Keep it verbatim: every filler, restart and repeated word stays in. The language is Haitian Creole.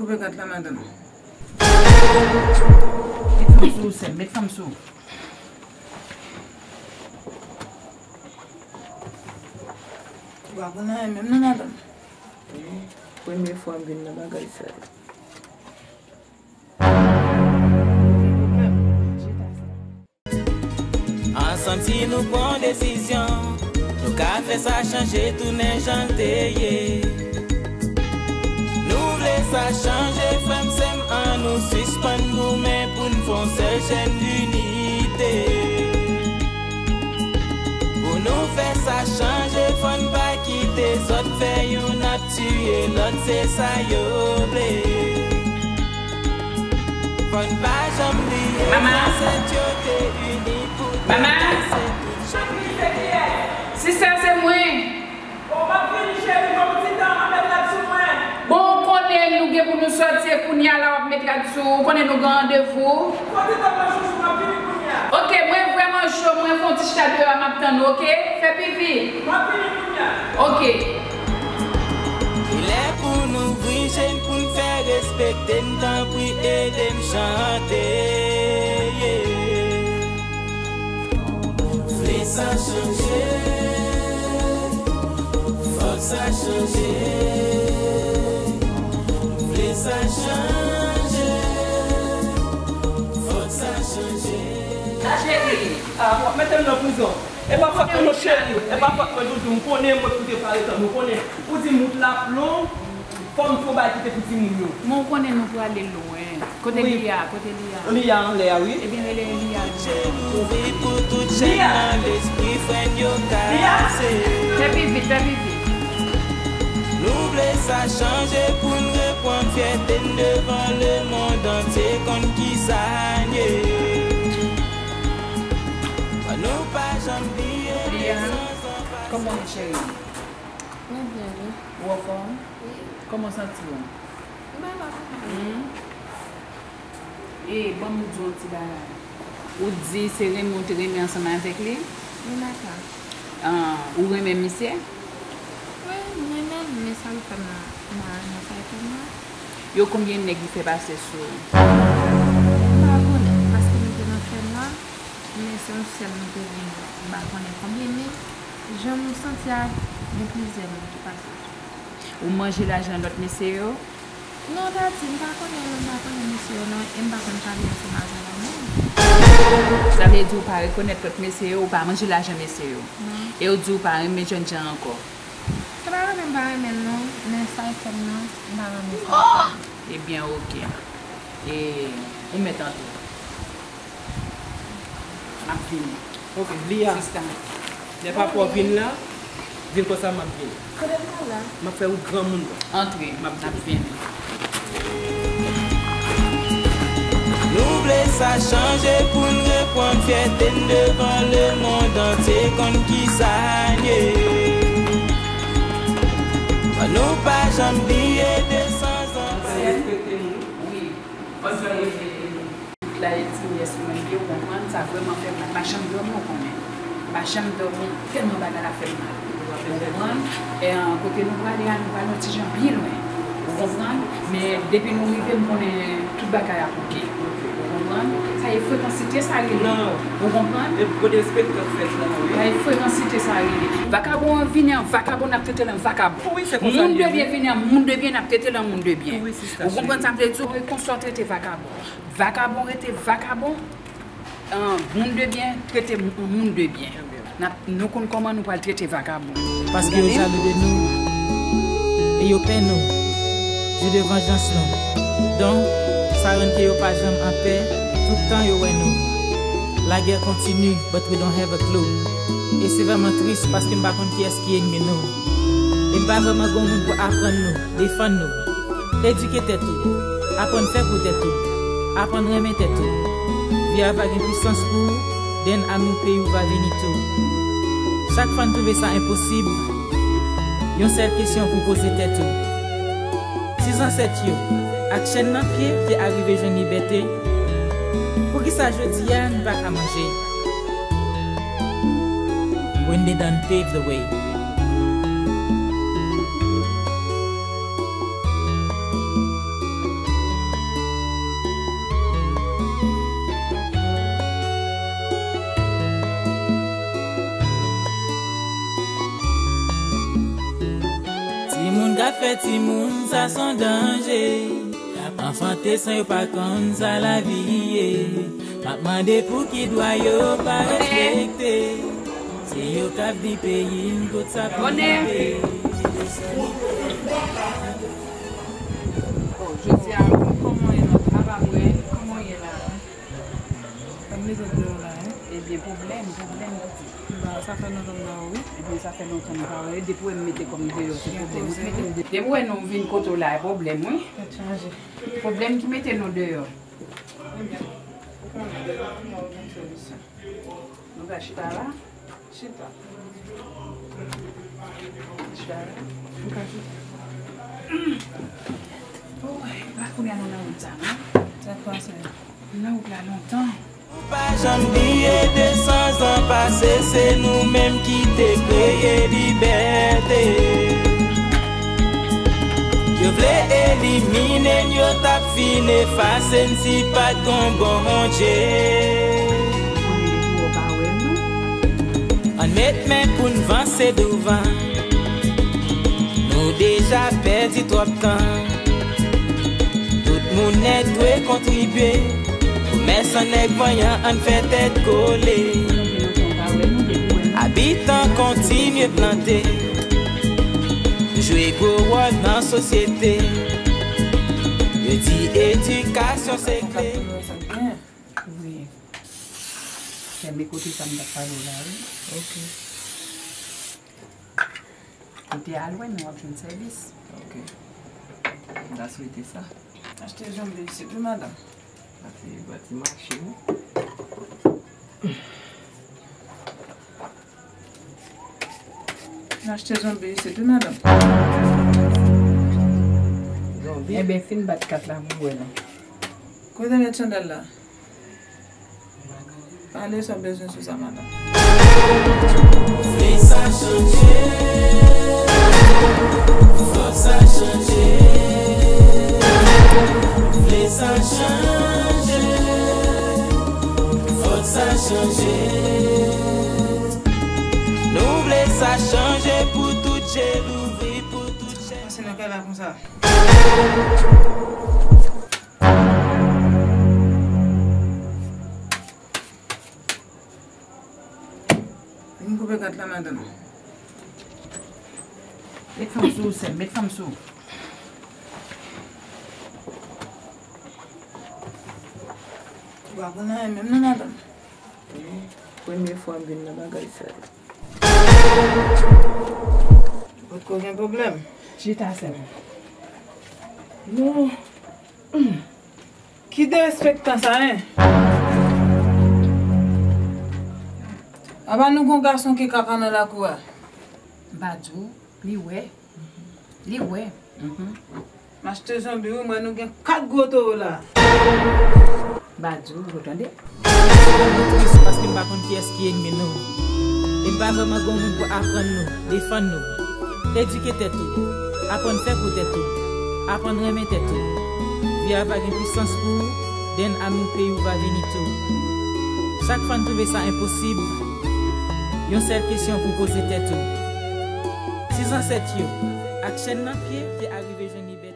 Koupe kat la, madanm. Met fanm sou ou, sè m, met fanm sou ou. Ou pa konn anyen menm non, madanm. Premye fwa m vin nan bagay sa yo. Ansanm, si nou pran desizyon, nou ka fè sa chanje tounen jan l te ye. Nou vle sa chanje, frè m, sè m, ann nou sispann goumen pou n fè yon sèl chèn linite. Pou nou fè sa chanje, fò n pa kite zòt fè youn ap tiye lòt, se sa yo vle. Fò n pa janm bliye zansèt yo te ini pou te kase tout chan. Sista, se mwen. Bon, m ap vini, cheri, ban m ti tan, m ap met rad sou mwen. Bon, ou konnen nou gen pou nou sòti, e kounye a la w ap met rad sou ou, ou konnen nou gen randevou. Fò ti tan mwen, chouchou, m ap vini kounye a. Oke, mwen vrèman cho, mwen fè yon ti chita deyò a, m ap tann ou, oke? Fè pi vit. M ap vini kounye a. Oke. Li lè pou n ouvri je n, pou n fè respekte n, tanpri ede m chante, yeah. Vle sa chanje, fòk sa chanje. Vle sa chanje, fòk sa chanje. Cheri. Ah, w ap mete m nan prizon. E pa fòt mwen non, cheri. E pa fòt mwen, doudou. M konnen mwen pou te pare tan. M konnen ou di m wout la ap long. Fò m fè yon bagay kite pou timoun yo. Men w konnen nou prale lwen. Kote Lia? Kote Lia? Lia anlè a, wi. Ebyen, rele Lia. Lia! Lia! Fè pi vit, fè pi vit. Nou vle sa chanje pou n reprann fyète n devan lemonn antye, konn kisa n ye. Nou pa janm bliye. Lia, kòman w ye, cheri? Mwen byen, wi. Ou anfòm? Wi. Kòman w santi w? Mwen pa fè mal. Hmm? E, ban m di w yon ti bagay. Ou di se renmen w te renmen ansanm avèk li? Wi, Maka. Ah, ou renmen misye? Wi, m renmen l, men sa l fè m nan, nan, nan sa l fè m nan. Yo konbyen nèg li fè pase sou ou? M pa konnen, paske nou te nan fènwa, men se yon sèl nou te gen, m pa konnen konbyen, men jan m santi a, gen plizyè moun ki pase sou ou. Ou manje lajan lòt mesye yo? Non, dadi, m pa konnen, m pa konnen mesye yo non, e m pa konn pale ansanm avè yo menm. Sa vle di ou pa rekonèt lòt mesye yo, ou pa manje lajan mesye yo. Non. E ou di ou pa renmen jènjan ankò. Se pa renmen m pa renmen l non, men sa l fè m nan, m pa renmen sa l fè m. Ebyen, oke. E ou mèt antre. M ap vini. Oke, Lia. Sista. Lè papa w vin la, di l konsa m ap vini. Kote m pral la? M ap fè wout granmoun mwen. Antre, m ap vini. Nou vle sa chanje pou n reprann fyète n devan lemonn antye, konn kisa n ye. Nou pa janm bliye de san zan pase. Wi. Tout la e ti yès mwen ye, ou konprann, sa vrèman fè m mal. M pa janm dòmi, ou konnen. M pa janm dòmi, tèlman bagay la fè m mal. Ou konprann? E, an, kote nou prale a, nou prale yon ti jan byen lwen. Ou konprann? Men depi nou rive, m konnen tout bagay ap oke. Ou konprann? Sa e frekansite sa rele. Non. Ou konprann? E kote respektan fèt la, wi. Sa e frekansite sa rele. Vakabon an vini an vakabon, n ap trete l an vakabon. Wi, se konsa l ye, wi. Moun de byen vini an moun de byen, n ap trete l an moun de byen. Wi, sista cheri. Ou konprann sa m vle di w? Konsa w trete vakabon. Vakabon rete vakabon, an, moun de byen trete m-, moun de byen. N ap, nou konn kòman nou pral trete vakabon. Paske yo jalou de nou, e yo pè nou, jou de vanjans nou. Donk, sa rann ke yo pa janm anpè, tout tan yo wè nou. La guerre continue, but we don't have a clue. E se vrèman tris, paske m pa konn kiyès ki ènmi nou. E m pa vrèman gen moun pou aprann nou, defann nou. Edike tèt ou. Aprann fè pou tèt ou. Aprann renmen tèt ou. Vi a va gen pwisans pou ou, then amour peyi w va vini tou. Chak fwa n twouve sa enposib, yon sèl kesyon pou poze tèt ou. Si zansèt yo, ak chèn nan pye, te arive jwenn libète, poukisa jodi a n pa ka manje? When they done pave the way. Afè timoun sa s on danje. Anfante san yo pa konn sa lavi ye. M ap mande pou ki dwa yo pa respekte. Se yo k ap di peyi m kot sa pou rive. Oh, jodi a, kòman ye la? Apa mwen, kòman ye la? Sa m mete deyò la, hein? Ebyen, pwoblèm, pwoblèm, pitit. Ba, sa fè lontan m pa wè w, wi. Ebyen, sa fè lontan m pa wè w. Depi w wè m mete kò m deyò, se pwoblèm. Ou mete m de-, depi w wè nou vin kote w la, e pwoblèm, wi. Tèt chaje. Pwoblèm ki mete nou deyò. Ebyen, ou konnen, nou gen solisyon. Nou ka chita la. Chita. Chita la. Nou ka chita. Woy, pa kounye a nou nan wout sa, non? Sa k pase? Nou nan wout la lontan. Nou pa janm bliye de san zan pase, se nou menm ki te kreye libète. Yo vle elimine n, yo t ap fin efase n si pa t gon Bondye. Ann met men pou n vanse douvan. Nou deja pèdi twòp tan. Tout moun nèt dwe kontribye. Pou mès an nèg vanyan, ann fè tèt kole. Abitan kontinye plante. Jwe gwo wòl nan sosyete. Yo di edikasyon se kle. Wi. Kenbe kote sa m t ap pale w la, wi. Ok. Ou te al wè, men w ap jwenn sèvis. Ok. M ta swete sa. Achte janbe isit, wi, madanm. Sa se bati mache, wi. M achte janbe isit, wi, madanm. Janbe? Ebyen, fin bat kat la pou wè non. Kote mèt chandèl la? Pale sa w bezwen sou sa, madanm. Vle sa chanje, fòk sa chanje. Vle sa chanje, fòk sa chanje. Nou vle sa chanje pou tout je louvri, pou tout je. Pase nan kay la konsa. Vin koupe kat la, madanm. Met fanm sou ou, sè m, met fanm sou ou. Ou pa konn anyen menm non, madanm. Premye fwa m vin nan bagay sa yo. Potko gen pwoblèm. Chita, sè m. Non. Ki derespektan sa, en? Apa nou gon gason ki kaka nan lakou a? M pa di w, li wè. Li wè. Mhm. M achte janbe wi, m wè nou gen kat gwo towo la. M pa di w, ou tande? Nou tris paske m pa konn kiyès ki ènmi nou. E m pa vrèman gen moun pou aprann nou, defann nou. Edike tèt ou. Aprann fè pou tèt ou. Aprann renmen tèt ou. Vi a va gen pwisans pou ou, then amour peyi w va vini tou. Chak fwa n twouve sa enposib, yon sèl kesyon pou poze tèt ou. Si zansèt yo, ak chèn nan pye, te arive jwenn libète,